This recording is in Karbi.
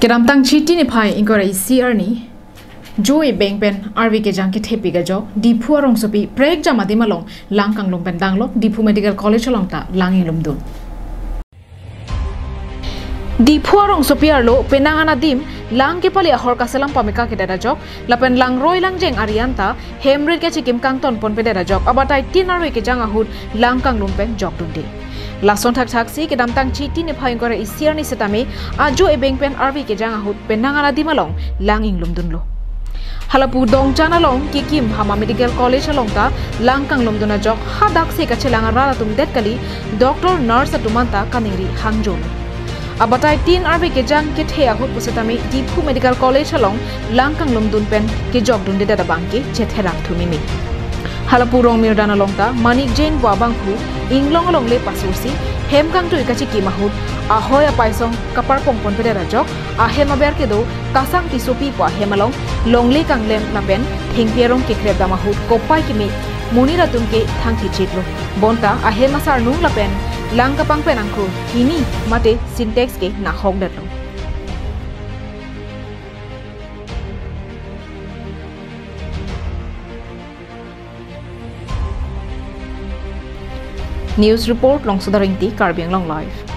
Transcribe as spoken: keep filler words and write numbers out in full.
Kedamtang Chiti niphai ingkoi ra isi arni, jo ebeng pen arve kejang kethepi kejok, Diphu arongsopi prekjam adim along lang kanglum pen danglo, Diphu Medical College along ta lang inglumdun. Diphu arongsopi arlo penang an adim lang kepali ahor kaselam pameka kedet ajok, lapen langroi langjeng arian ta hemrit kachikim kangton ponpedet ajok, abatai tin arve kejang ahut lang kanglum pen jokdunde. Lason thakthaksi kedamtang Chiti niphai ingkoi ra isi arni setame ajo ebeng pen arve kejang ahut penang an adim along lang inglumdunlo. Halapu Dongchan along kekim Hama Medical College along ta lang kanglumdun ajok, hadaksi kachelang arat atum det kali, doctor, nurse atum anta kaningri hangjolo. Abatai tin arve kejang kethe ahut pusitame Diphu Medical College along lang kanglumdun pen kejokdundedet abang ke chetherak thumimi. Halapu Rongmirdan along ta Manik Jain pu abangphu inglong alongle pasursi hem kangtui kachikim ahut ahoi apaisong kaparpong ponpedet ajok, ahem aber kedo Kasang Tissopi pu ahem along longle kanglem lapen thengpi arong kekrep dam ahut kopai kimi monit atum ke thangthi chitlo. Bonta ahem asarnung lapen lang kapangpen angkur hini mate Sintex ke nahokdetlo. News report, Longsoda Ringti, Karbi Anglong Live.